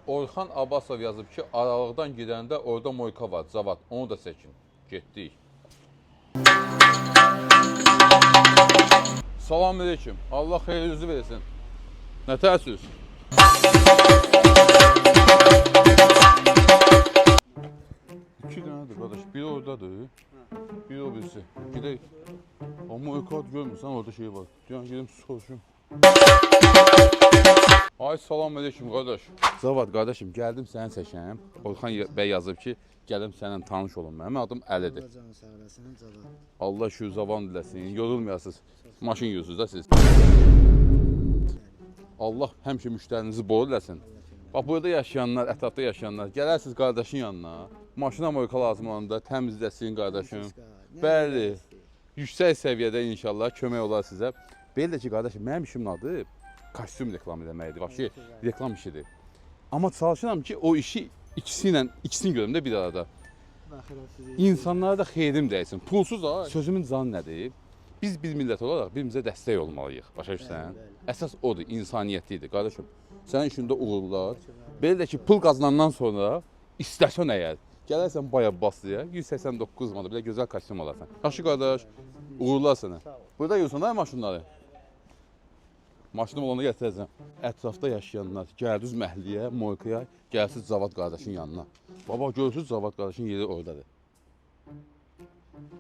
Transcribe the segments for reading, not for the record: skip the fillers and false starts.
Orxan Abbasov yazıb ki, aralıqdan gedəndə orada moyka var, Cavad, onu da çəkin. Getdik. Salam aleyküm. Allah xeyir versin. Nə təəssüf? İki dənədir qardaş. Biri oradadır. Biri o birisi. Gedək. Amma moyka görmürsən, orada şey var. Deyən gedim soruşum. Ay salam aleyküm qardaş. Cavad qardaşım, gəldim səni çəkəm. Orxan bəy yazıb ki, gəlim səninlə tanış olum. Mənim adım Əlidir. Allah canı sağ olasın, Cavad. Allah şu zavan diləsin. Yorulmayasınız. Maşın yuyursunuz da siz. Allah həmişə müştərinizi bol eləsin. Bax burada yaşayanlar, ətrafda yaşayanlar, gələrsiniz qardaşın yanına. Maşına moyka lazım olanda təmizləsin qardaşım. Nə Bəli. istəyir? Yüksək səviyyədə inşallah kömək olar sizə. Belə də ki, qardaşım, mənim işimin adı kostyum reklam eləməkdir. Vəbşi reklam işidir. Amma çalışıram ki, o işi ikisi ilə ikisini görüm də bir arada. Baxıram sizi. İnsanlara da xeyrim dəysin. Pulsuz ha. Sözümün canı nədir? Biz bir millət olaraq bir-birimizə dəstək olmalıyıq. Başa düşürsən? Bəli, bəli. Əsas odur, insaniyyətlidir qardaşım. Sənin işində uğurlar. Belə də ki, pul qazanandan sonra istəsən əgər, gələrsən Bay Abbaslıya 189 manata belə gözəl kostyum alarsan. Yaxşı qardaş, uğurlar sənə. Sağ ol. Burada yuyursan da maşınları. Maşınım olanda gətirəcəm. Ətrafda yaşayanlar gəldiniz məhəlləyə, Moykaya, gəlsiz Cavad qardaşın yanına. Baba görürsüz Cavad qardaşın yeri oradadır.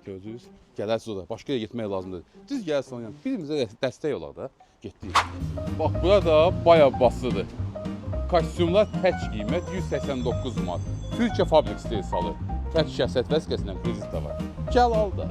Gördünüz? Gələrsiz orada. Başqa yerə getmək lazım deyil. Düz gəlsin onun yanına. Bir-birimizə dəstək olaq da. Getdik. Bax burada Bay Abbaslıdır. Kostyumlar tək qiymət 189 manat. Türkiyə fabrik istehsalı. Tək şəxsiyyət vəsiqəsindən kredit də var. Gəl al da.